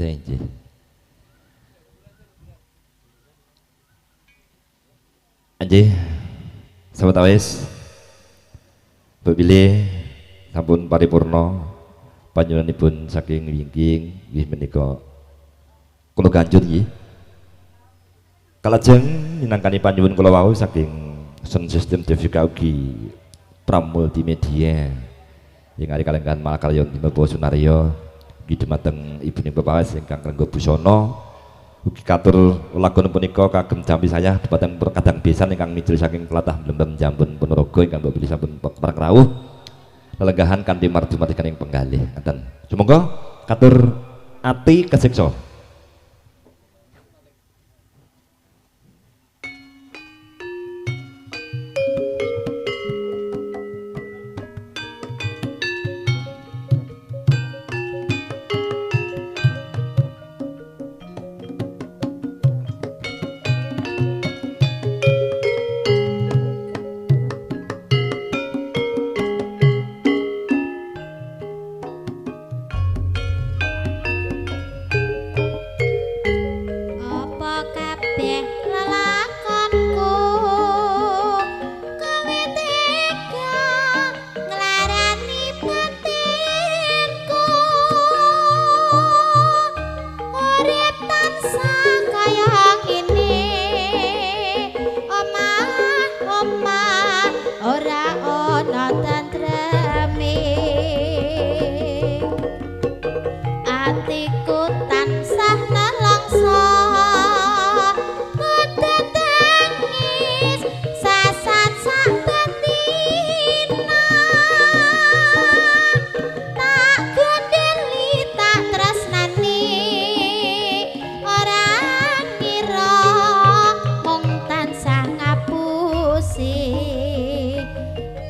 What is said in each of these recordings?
Nggih. Nggih. Sahabat awis. Mbok bilih sampun paripurna panjenenganipun saking wingking nggih menika kula ganjur nggih. Kalajeng minangkani panyuwun kula wau saking sound system Devika ugi Pram Multimedia ing ari kalenggan Malakarya Bapak Sunaryo ugi dumateng ibune Bapak Awis ingkang rengga busana ugi katur lakon punika kagem jampi saya dumateng kadang besan ingkang mijil saking tlatah Blembem Jambon Ponorogo ingkang mbok bilih sampun pareng rawuh lelenggahan kanthi mardu ing penggalih ngaten. Sumangga katur ati kesiksa.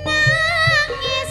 Nangis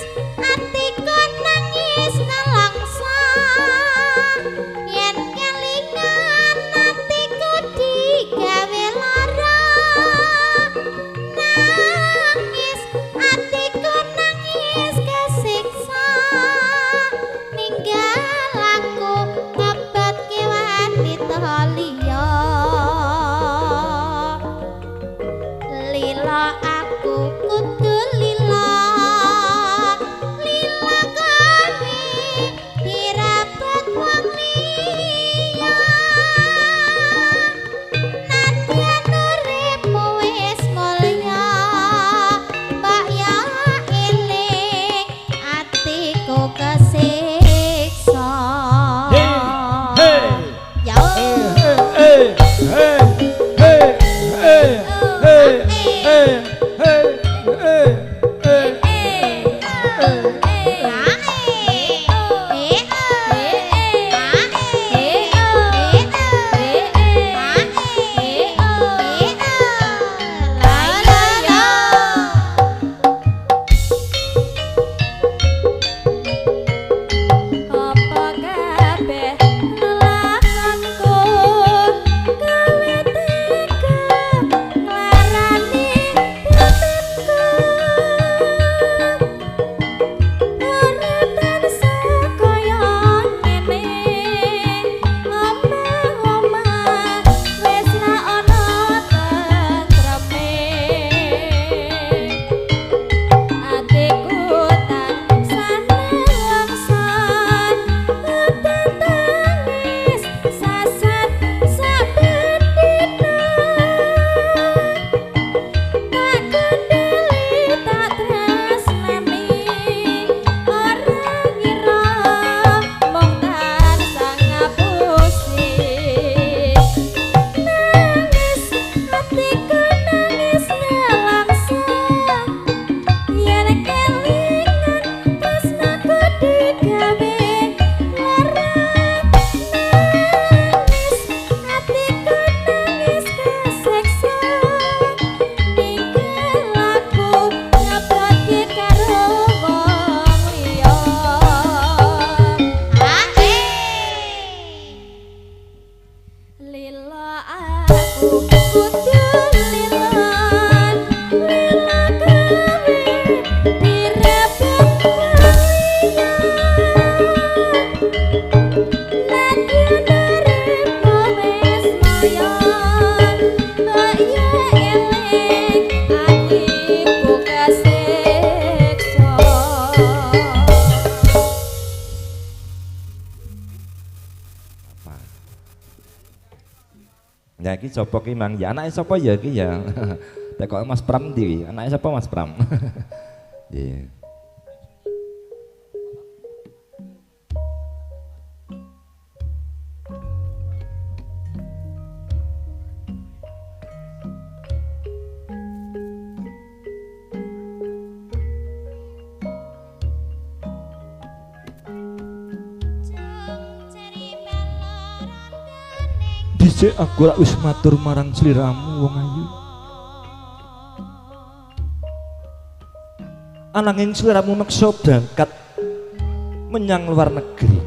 Nah iki sapa ki Mang? Ya anake sapa ya iki ya. Tekoke Mas Pram ndi? Anake sapa Mas Pram? Nggih. Dhisik aku rak wis matur marang sliramu wong ayu. Ananging sliramu meksa berangkat menyang luar negeri.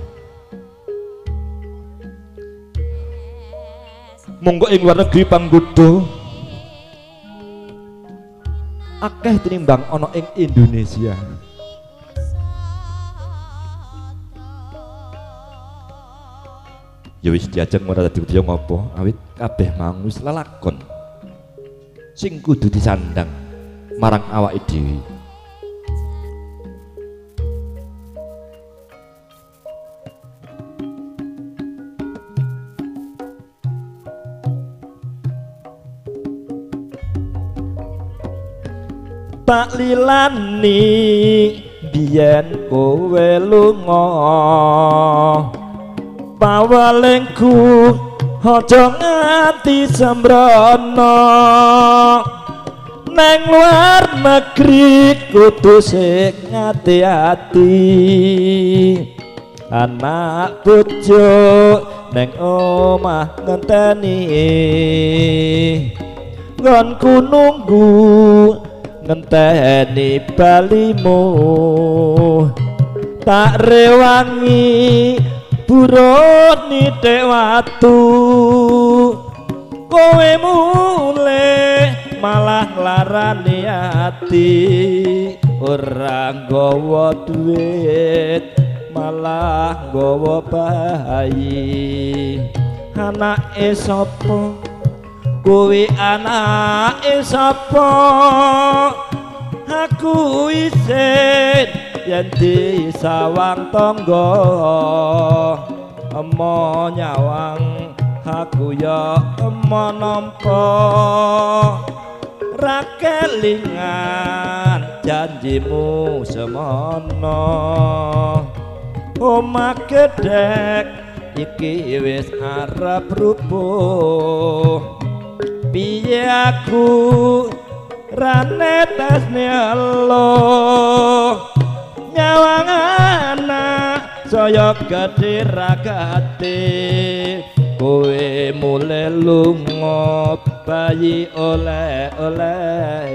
Monggo ing luar negeri panggoda akeh tinimbang ana ing Indonesia. Ya wis diajeng ora dadi budaya ngopo, awit kabeh mau wis lelakon sing kudu disandang marang awake dhewe. Tak lilani biyen kowe lunga, pawalengku aja nganti sembrono. Neng luar negeri kudu sing ati-ati, anak bojo neng omah ngenteni, nggonku nunggu ngenteni balimu. Tak rewangi burun nithik watu, kowe mulih malah nglarani ati. Ora nggawa duit malah nggawa bayi. Anake sapa kuwi, anake sapa? Aku isin yen disawang tangga, emo nyawang aku ya emo nampa. Ra kelingan janjimu semono, omah gedhek iki wis arep rubuh. Piye aku ra netesne elo, nyawang anak saya gedhe ragate. Kowe mulih lunga bayi oleh-oleh.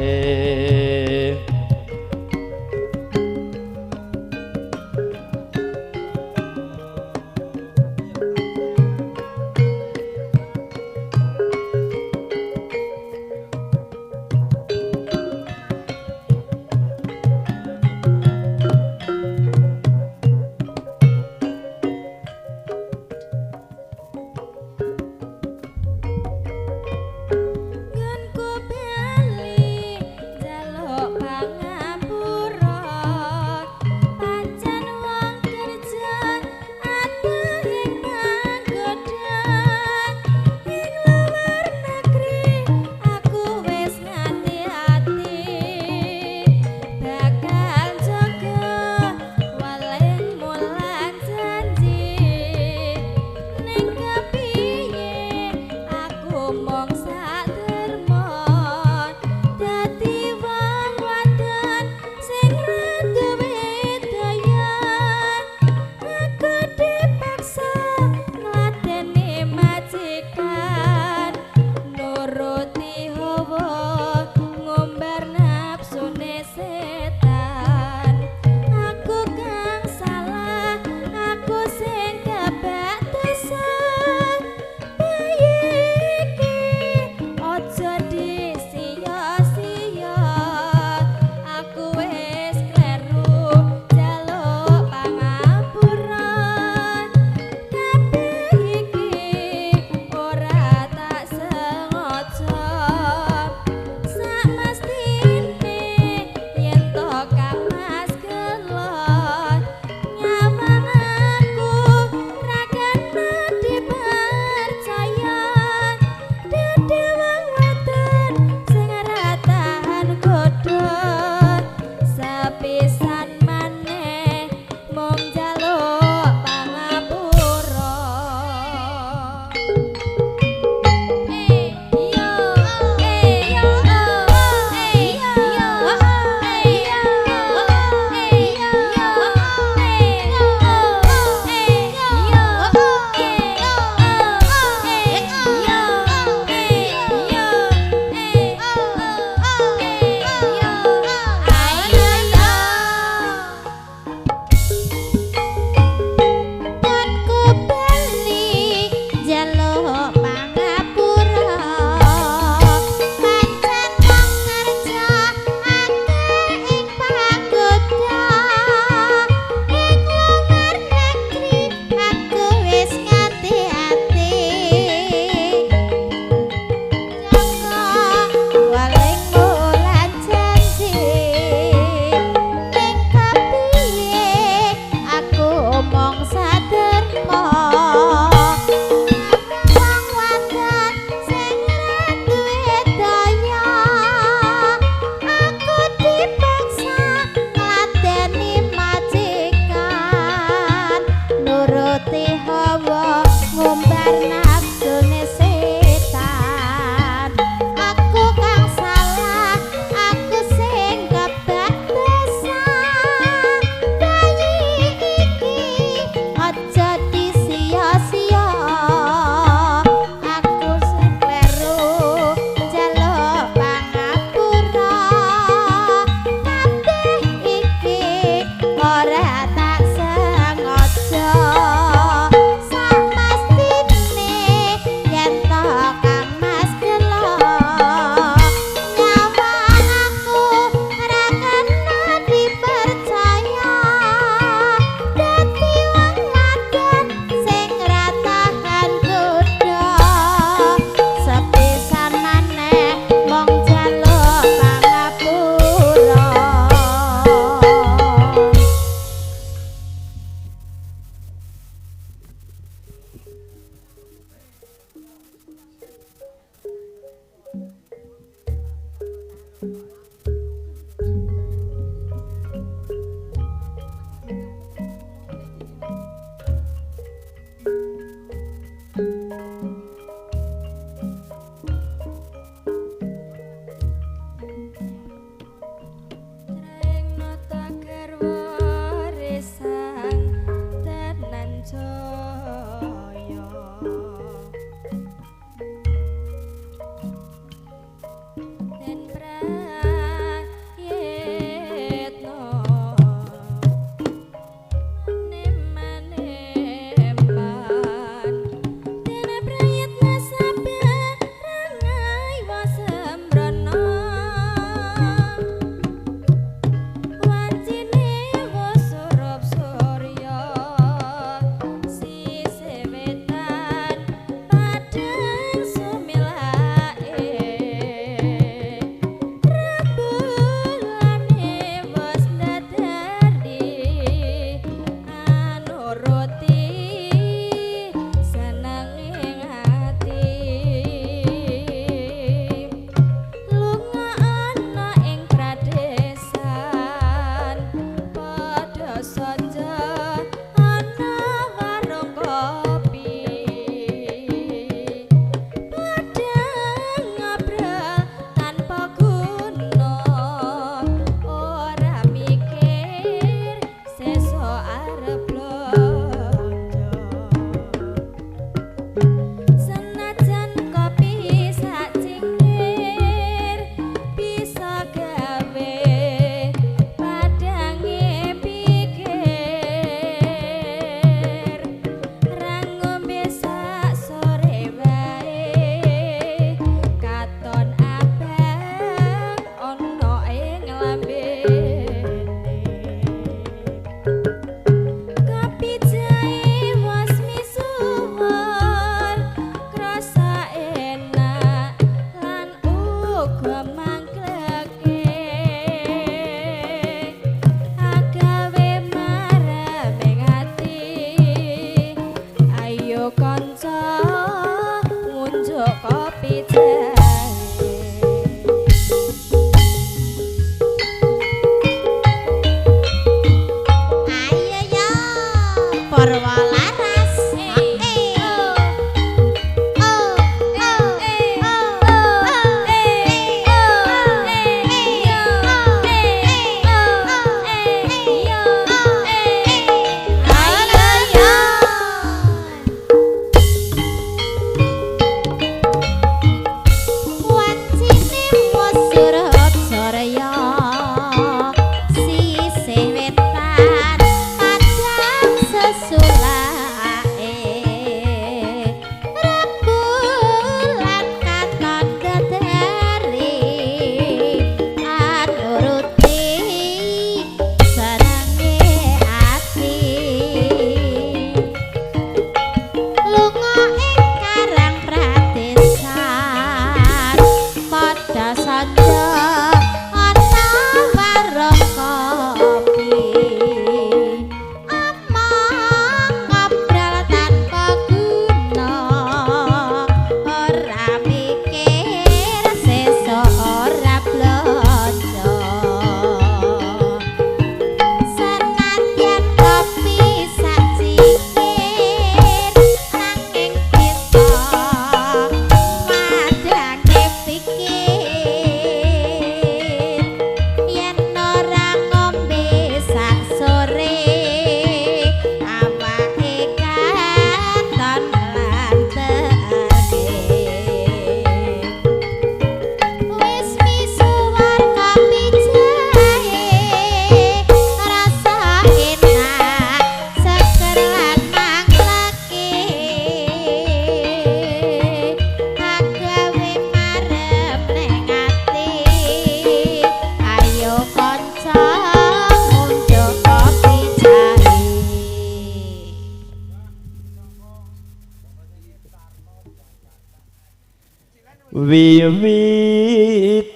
Wiwitane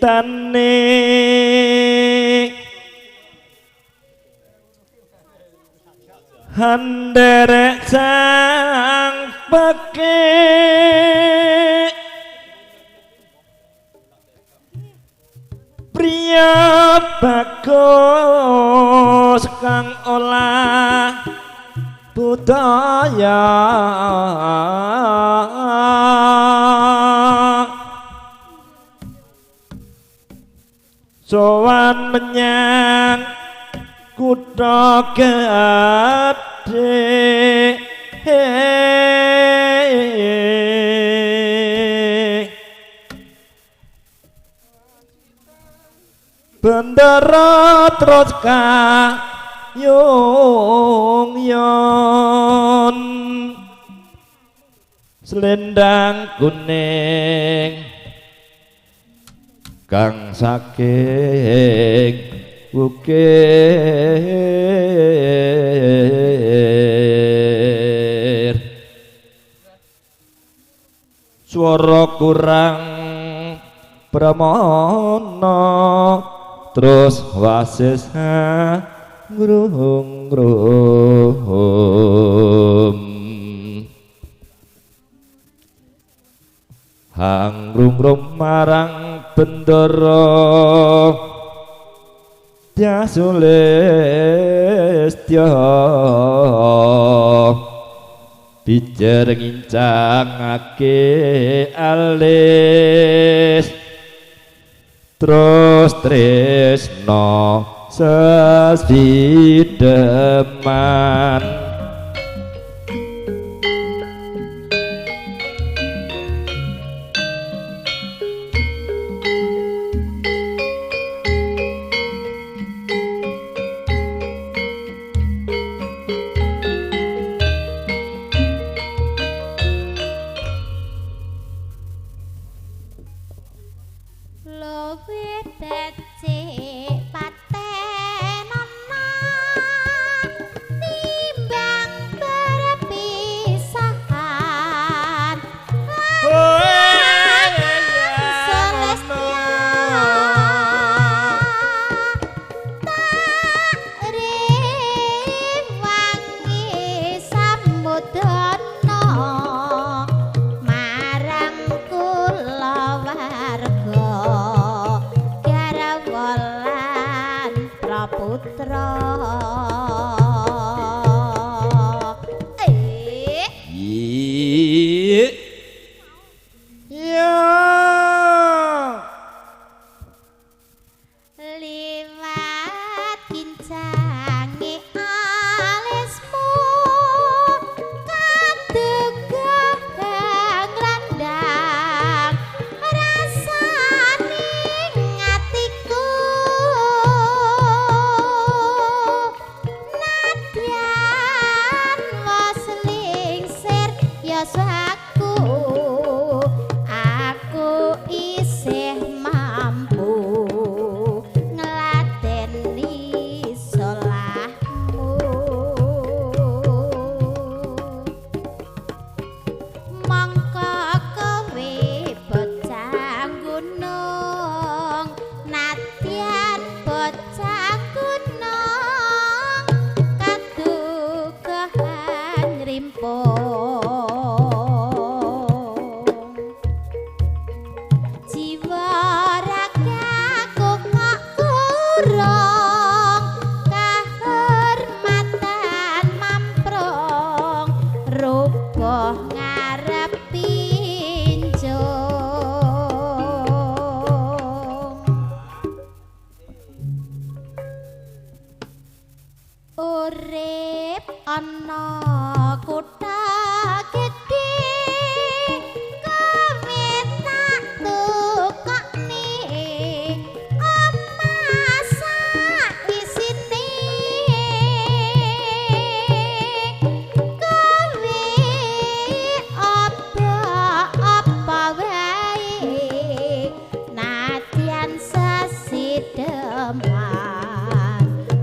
handerek sang peke priya bagus kang olah budaya sowan menyang kutha gedhe bendera terus kayung yon selendang kuning kang saking ukir swara kurang pramana terus wasis ngrung ngrum hang rung marang bendara Sulistya bijer ngincangake alis terus tresna sesideman.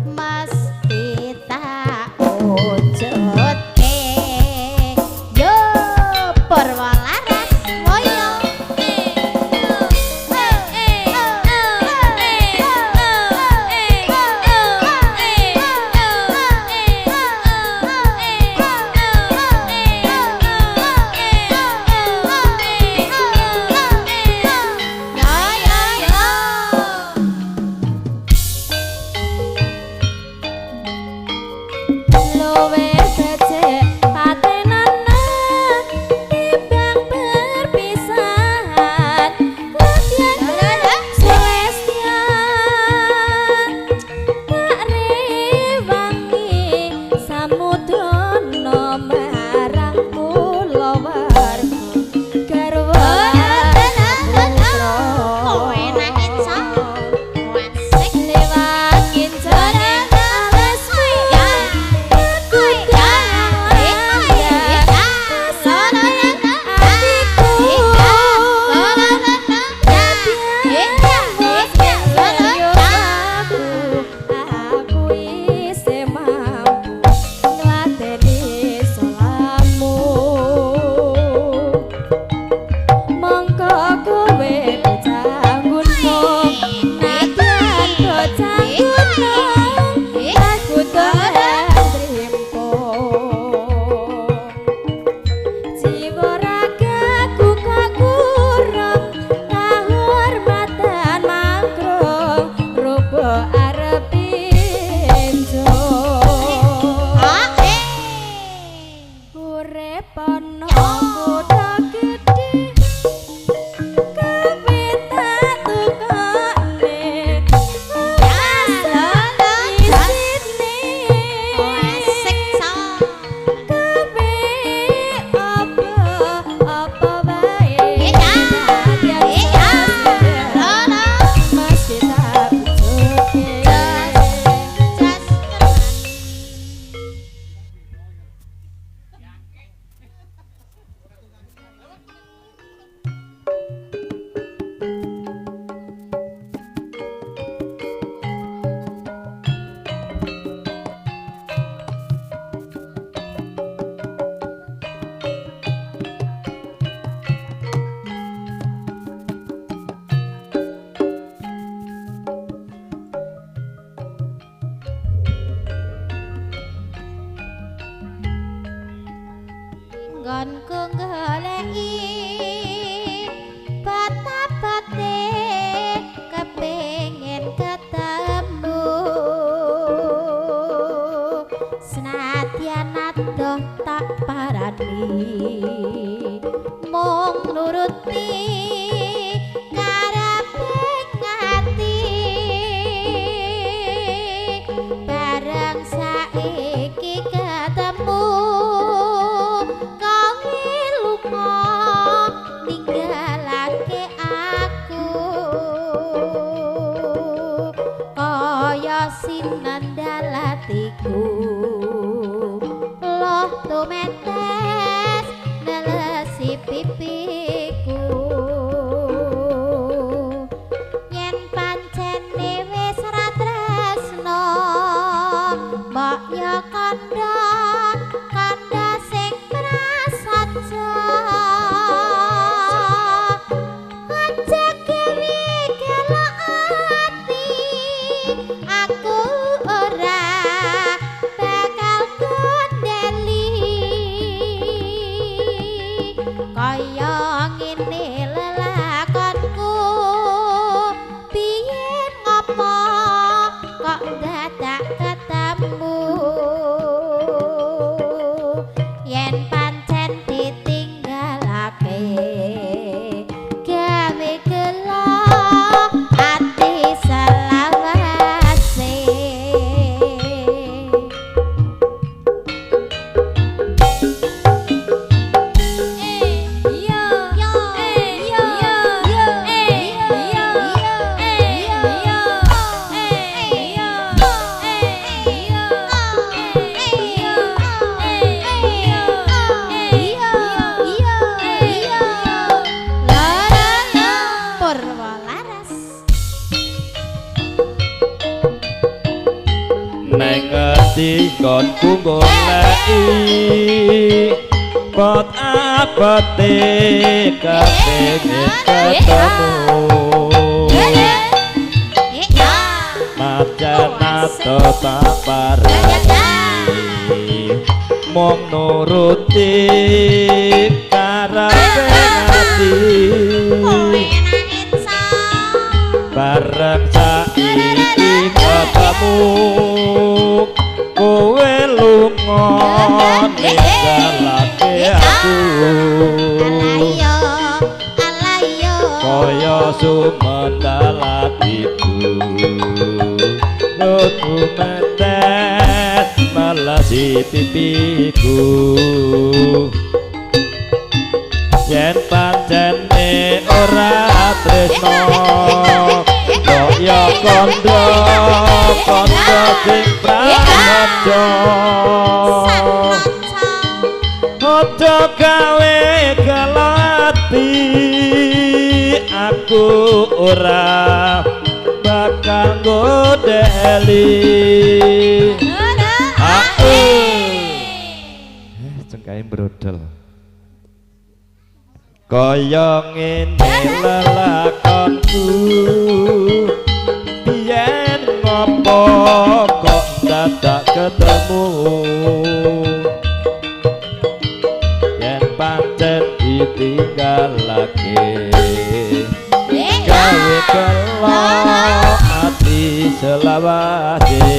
Mesti tak wujudke. Luwih becik patenana timbang perpisahan. Nadyan Celestia tak rewangi samudana marang kulawarga garwa putra. Lewat kincane alas aku kaya rasane atiku. Aku isih mampu ngladeni solamu. Mongko kowe bocah gunung, nadyan bocah gunung, aku dolan trimpo. Jiwa ragaku kok kurang kahormatan mangkrung rupa arep pinjo. Urip ana kutha gedhe kowe tak tukokne isine. Kowe apa apa wae nadyan mesti tak bujuke. Nggonku goleki bata-bate kepengin ketemu, senadyan adoh tak parani mung nuruti karepe ati. Bareng saiki ketemu kowe lunga ninggalake aku, kaya sinandalatiku loh tumetes nelesi pipiku. Yen pancene wis ra tresno mbok yo kandha kandha sing prasaja. Aja gawe gelo ati, aku ora bakal kondeli. Kaya ngene lelakonku biyen ngopo kok dadak ketemu. Yen pancen ditinggalake gawe gelo ati selawase. Neng ngerti nggonku goleki pot apete kepengin ketemu, macan ato tak parani mung nuruti karepe ati. Bareng saiki ketemu kowe lunga ninggalake aku. Alayo, alayo. Kaya sumendal atiku. Nutmu metes melesi pipiku. Yen pancene ora tresno kok ya kandha kandha sing prasaja. Aja gawe gelati aku ora bakal nggodeli. Cengkahe brodol. Kaya ngene lelakonku biyen ngopo kok dadak ketemu. Yen pancen ditinggalake gawe gelo ati selawase.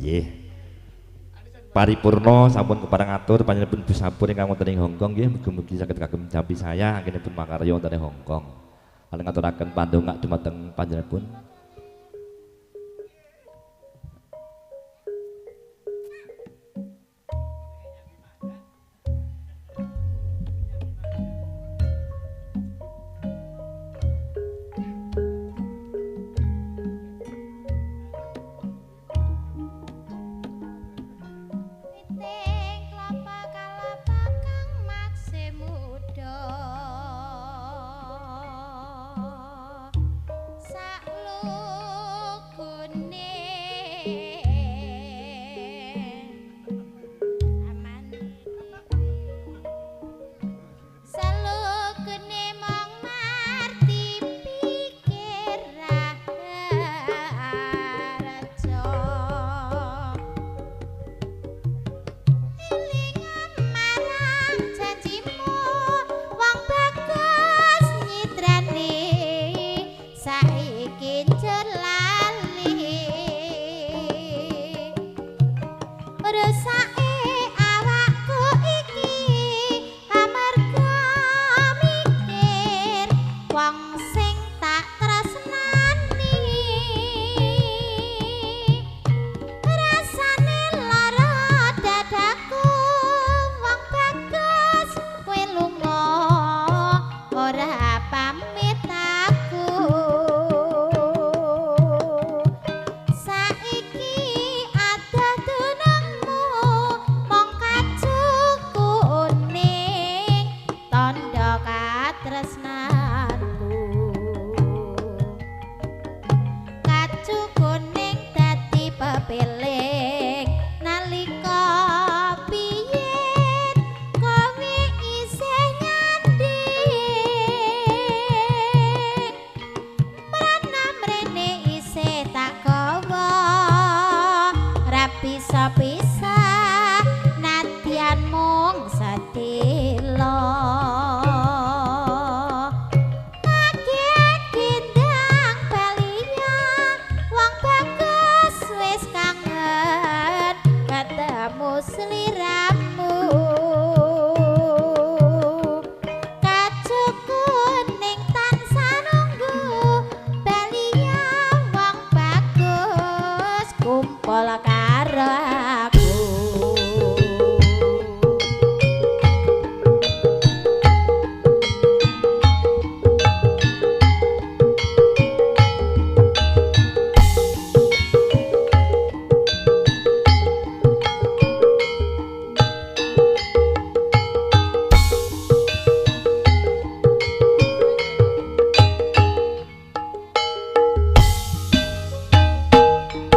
Nggih. Paripurna sampun kepareng atur panjenenganipun Bu Sampur ingkang wonten ing Hongkong nggih, mugi-mugi saged kagem jampi saya anggenipun makarya wonten ing Hongkong. Lan ngaturaken pandongak dumateng panjenenganipun.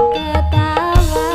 Ketawa.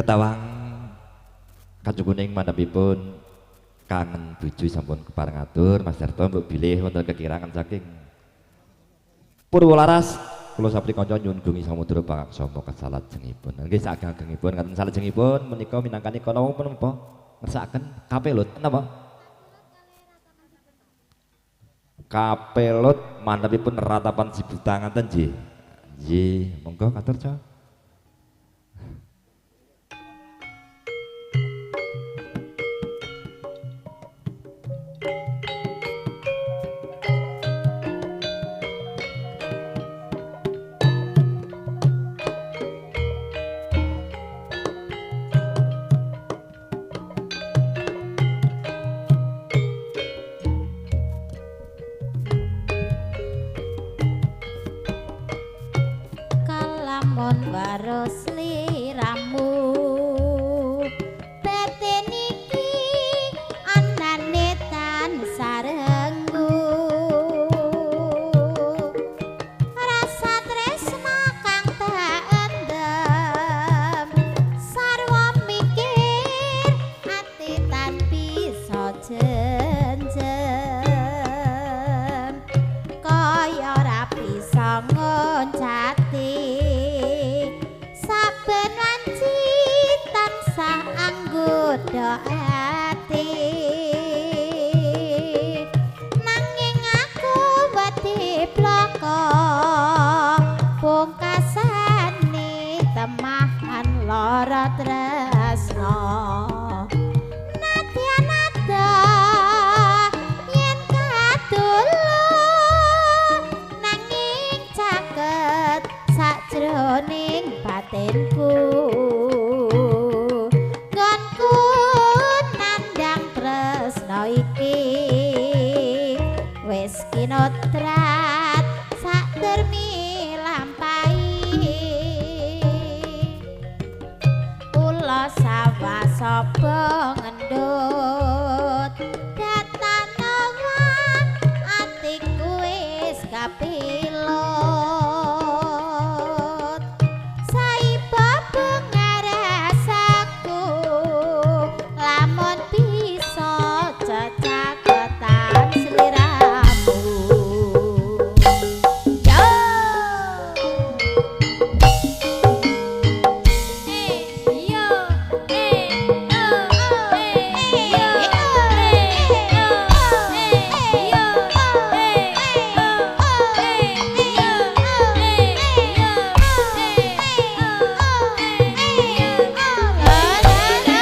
Ketawang kacukuning mandhapipun kangen bojo sampun kepareng atur Mas Darto mbok bilih wonten kekirangan saking Purwolaras kula sapri kanca nyuwun gungi samudra pangaksama kesalajengipun. Nggih sakagengipun ngaten salajengipun menika minangkani kana wong menapa ngersakaken kapelut napa? Kapelut mandhapipun ratapan sibutang ngaten nggih. Nggih, monggo katur ca. Kalamun waros sliramu batin iki anane tansah renggu rasa tresna kang tak endem sarwa mikir ati tan bisa jenjem kaya ora bisa ngoncati saben wanci tansah anggoda ati nanging aku wedi blaka pungkasane temahan lara tresna nadyan ada yen kadulu nanging caket sakjroning batinku nggonku nandhang tresna iki wis kinotrat sakdermi lampahi kula sawah sapa ngendut datanawa atiku wis kapilut saiba pengarasaku lamun bisa cecaketan sliramu. Yo. Eh yo eh oh eh yo eh oh eh yo eh oh eh yo eh yo eh oh eh yo La la la.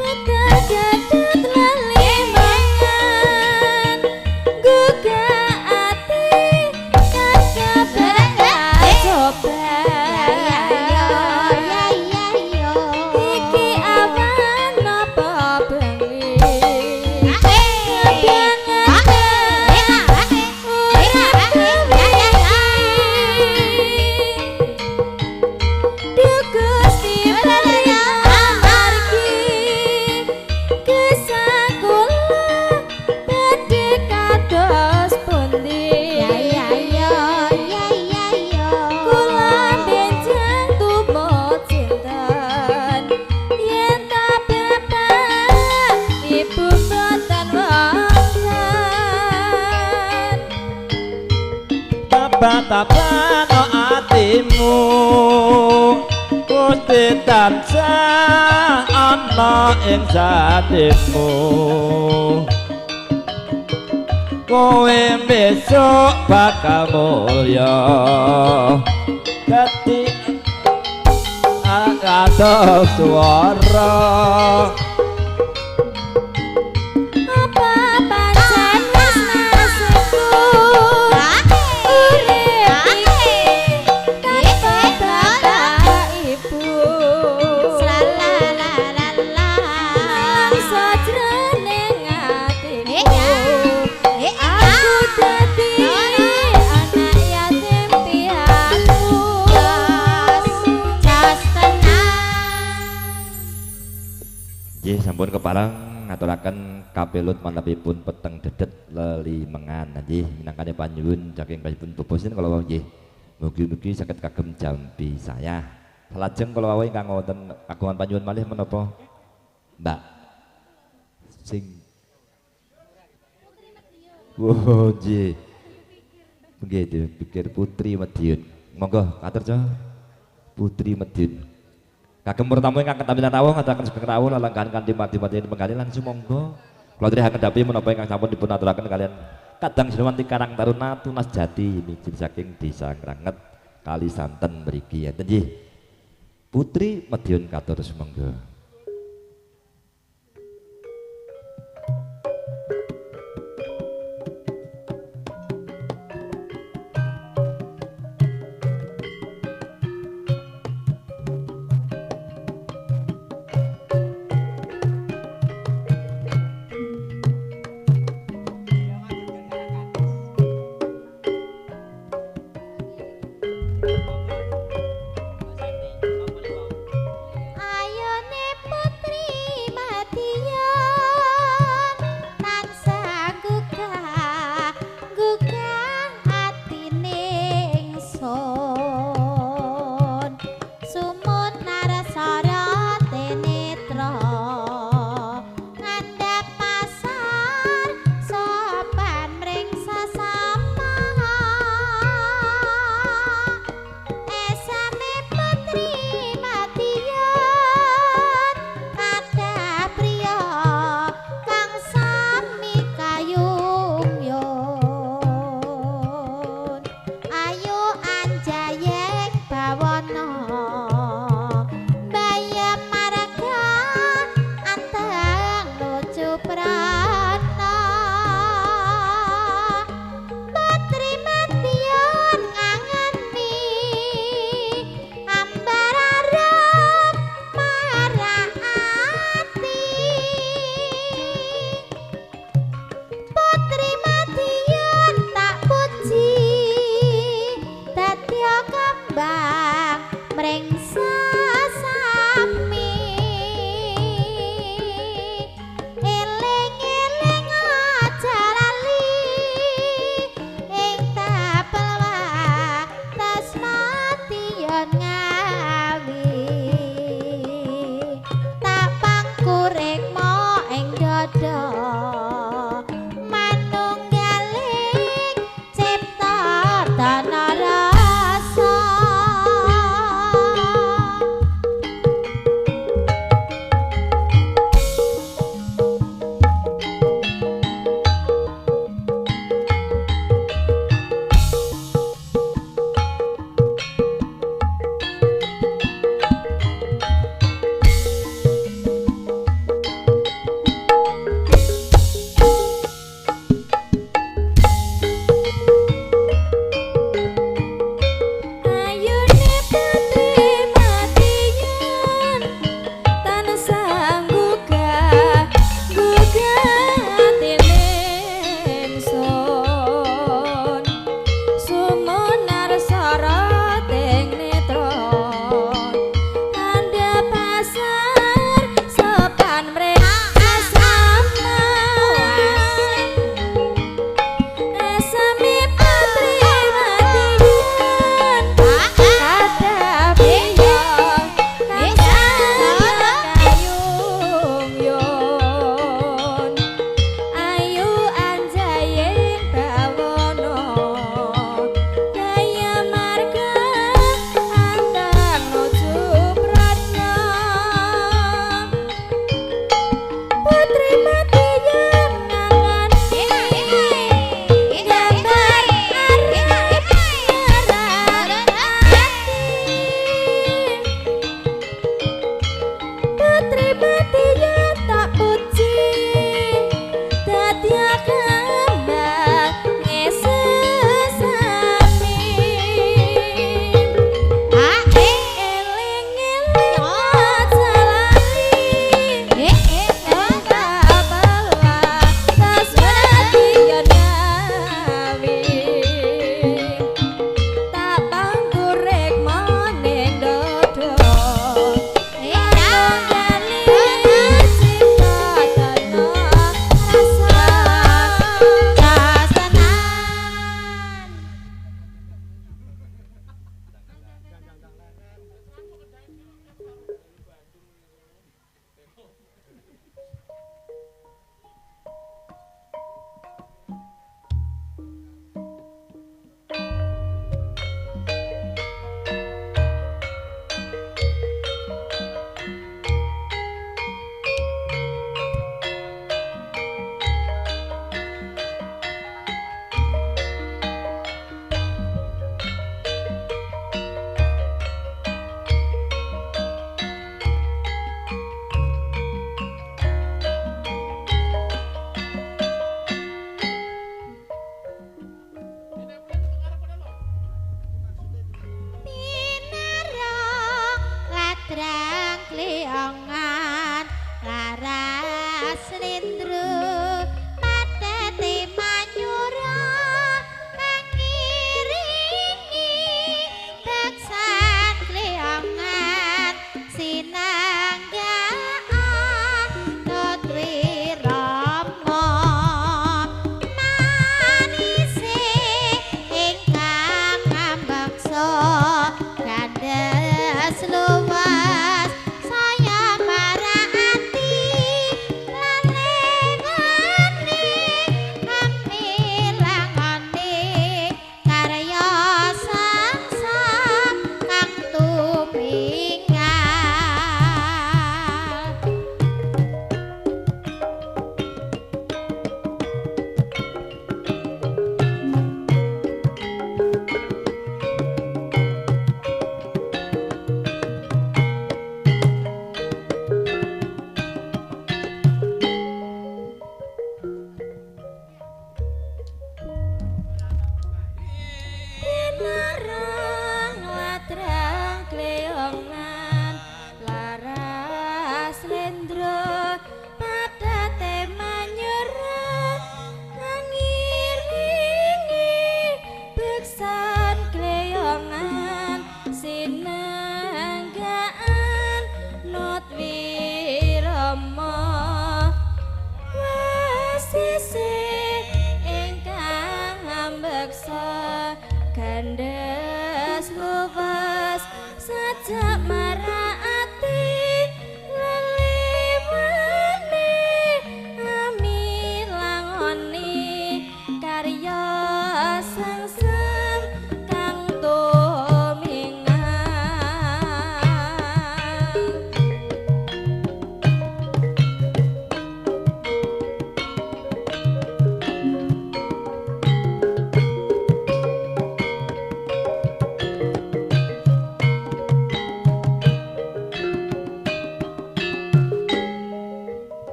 Betul lali mangan gugah ati kakak coba Ya ya ya yo. Iki awan napa bengi Ya ya yo ya ya yo. Kula benjang tumut sinten yen ta bapak ibu boten wonten. Taba-tabano atimu Gusti tansah ana ing satimu kowe besok bakal mulya dadi kados swara. Apa pancen wis nasibku urip iki tanpa bapak ibu mangsa jroning atiku aku dadi anak yatim piatu. Nggih sampun kepareng ngaturaken kapelut manapipun peteng dedet lelimengan nggih minangkane panyuwun saking pun Bapak sinten kala wau nggih. Mugi-mugi saged kagem jampi saya. Salajeng kala wau ingkang wonten kagungan panyuwun malih menapa? Mbak sing oh nggih. Nggih dipikir Putri Madiun. Monggo katur Jo. Putri Madiun. Kagem pertamu ingkang ketampilan rawuh ngaturaken sugeng rawuh lelenggahan kanthi mati-mati penggalih langsung monggo. Kula aturi menapa ingkang sampun dipun aturaken kalian Kadang Sinuwanti Karang Taruna Tunas Jati mijil saking Desa Ngranget Kalisanten mriki enten nggih. Putri Madiun katur sumangga. Ayo.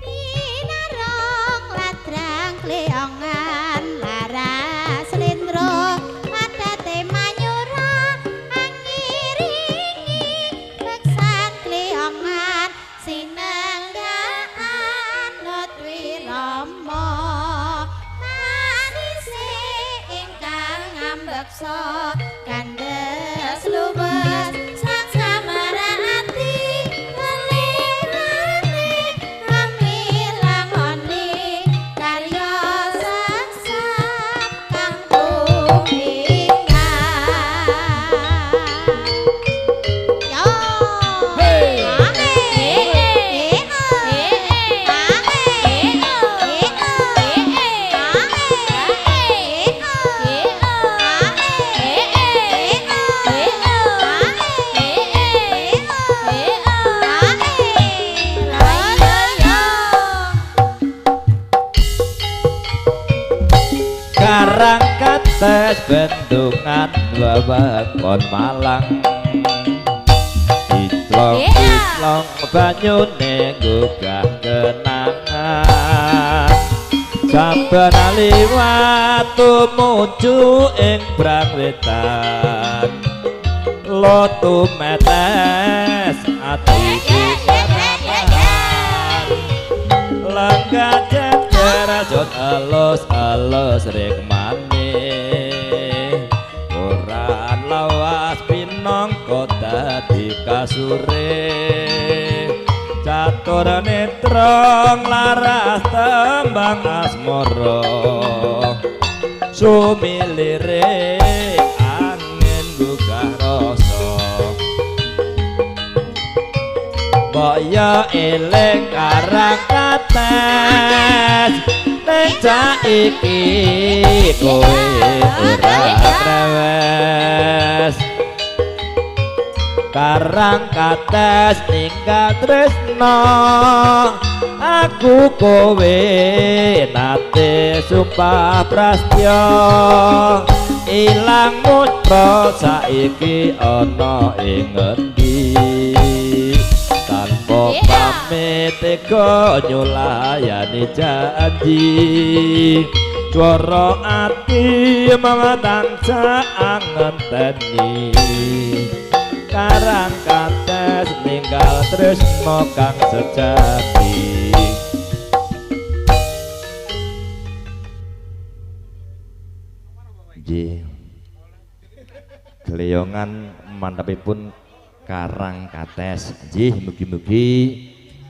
Pinarong ladrang kleongan laras slendro adate manyura angiringi beksan kleongan sinenggaan Lotwirama manise ingkang ngambeksa kandhes luwes saksamara ati ngelingane ramilangoni karya sangsam kang tuminggal. Yo. Hey. Karang Kates bendungan wewengkon Malang Iclong-iclong banyune nggugah kenangan Saben liwat tumuju ing Brangwetan Lotu metes atiku Lenggah jejer jod elus-elus rikmane Koran lawas pinangka dadi kasure Catur netra nglaras tembang asmara Sumilire angin gugah rasa Mbok eling Karang Kates ning saiki kowe ora krewes Karang Kates ninggal tresno aku kowe nate sumpah prastya ilang mutra saiki ana ing ngendi tanpa pamit tega nyulayani janji swara ati mung tansah ngenteni Karang Kates ninggal tresno kang sejati. Nggih. Gleyongan mantepipun Karang Kates. Nggih, mugi-mugi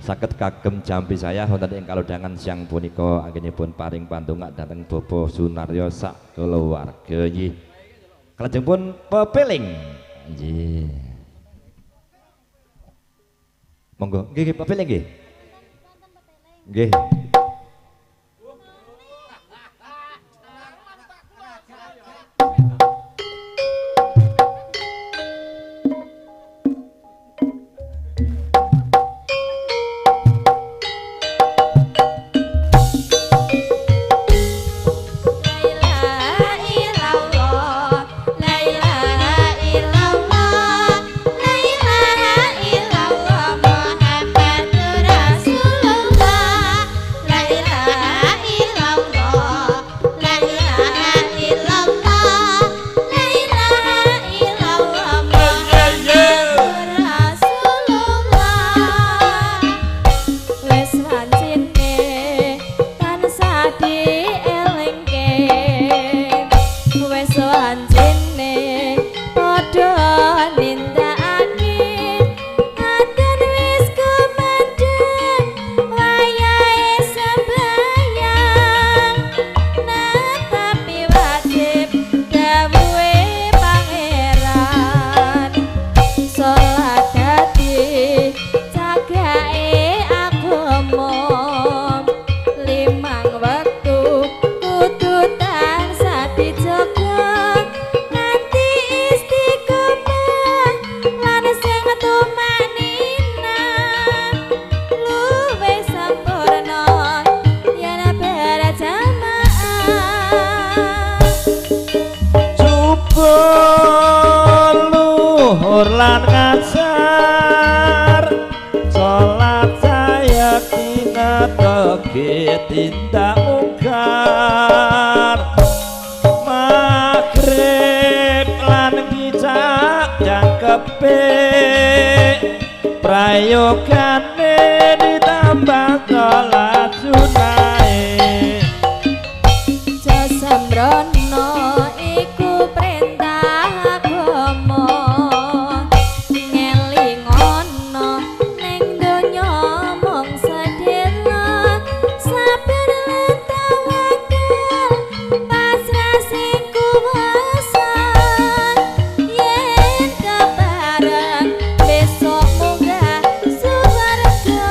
saged kagem jampi saya wonten ing kalodhangan siang punika anggenipun paring pandongak dhateng Bapak Sunaryo sak keluarga. Nggih. Kalajengipun pepeling. Nggih. Monggo, nggih nggih pepeling nggih. Nggih. La ilaha illallah, la ilaha illallah, la ilaha illallah Muhammadur Rasulullah. Tetegi tindak mungkar magrib lan ngicak jangkepe prayogane ditambah salat sunahe. Jasambrono iku perintah agama ngelingono ning donya mung sedhela sabar lan tawakal pasrah sing kuwasa yen kepareng besok munggah swarga.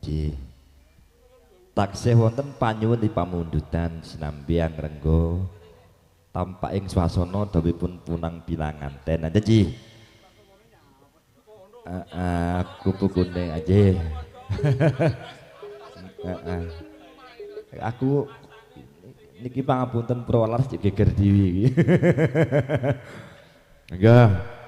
Nggih. Taksih wonten panyuwun di pamundutan sinambi angrengga tampak ing swasana dawuhipun punang pilanganten. Nggih. Heeh, kupu kuning aja. Heeh. Aku niki pangapunten prolar geger dhewe iki. Enggak.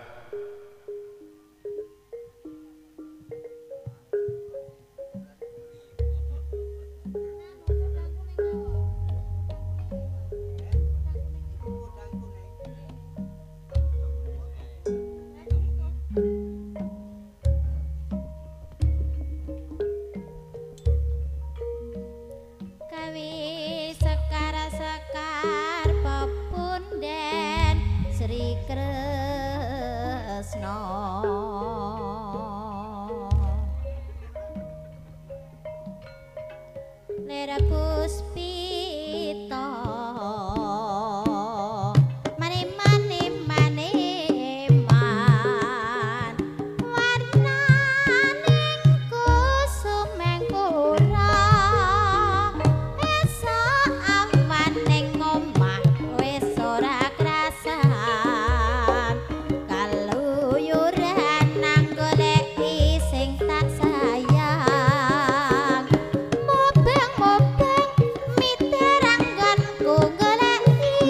Kawi sekar-sekar pepunden Sri Kresna Lir puspita mane mane mane man warnaning kusumeng pura esuk awan ning omah wis ora krasan kaluyuran nang goleki sing tak sayang mubeng-mubeng miteranggonku goleki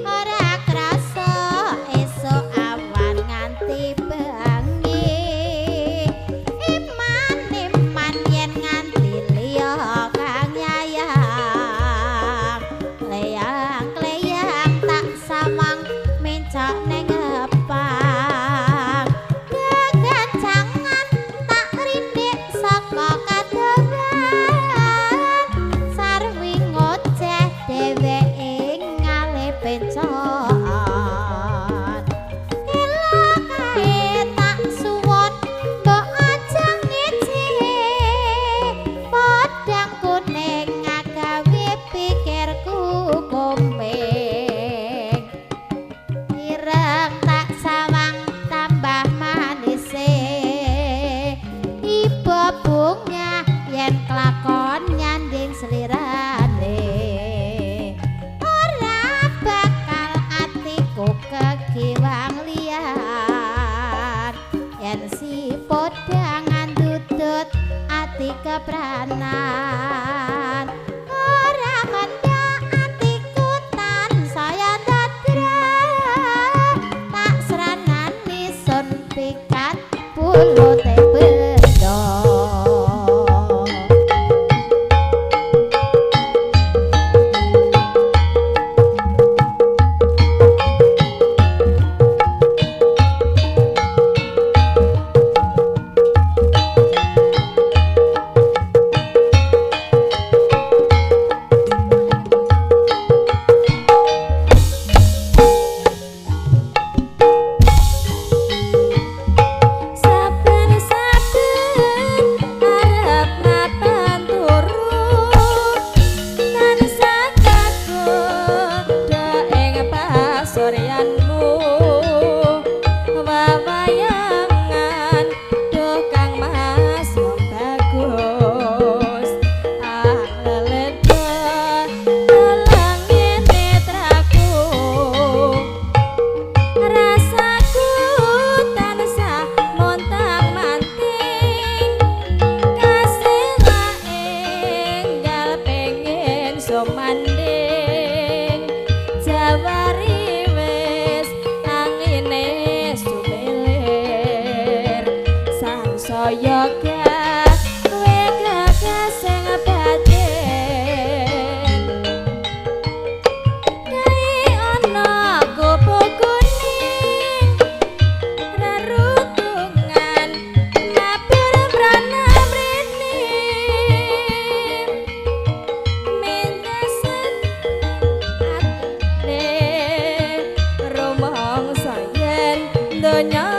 ora krasa esuk awan nganti bengi iman iman yen nganti liya kang yayang kleyang-kleyang tak sawang mencok ning epang gegancangan tak rindik saka kadohan sarwi ngoceh dheweke ngalih pencokan elok kae tak suwun mbok aja ngece podang kuning agawe pikirku komeng ireng tak sawang tambah manise iba bunga yen kelakon nyanding slirane ora bakal atiku kegiwang liyan yen si podangan dudut ati kepranan ora menda atiku tansaya dadra tak sranani sun pikat pulute benda. sumanding jawari wis angine sumelir sangsaya gawe gagas sing batin kae ana kupu kuning reruntungan mabur prana mrene mintasen atine rumangsa yen donya.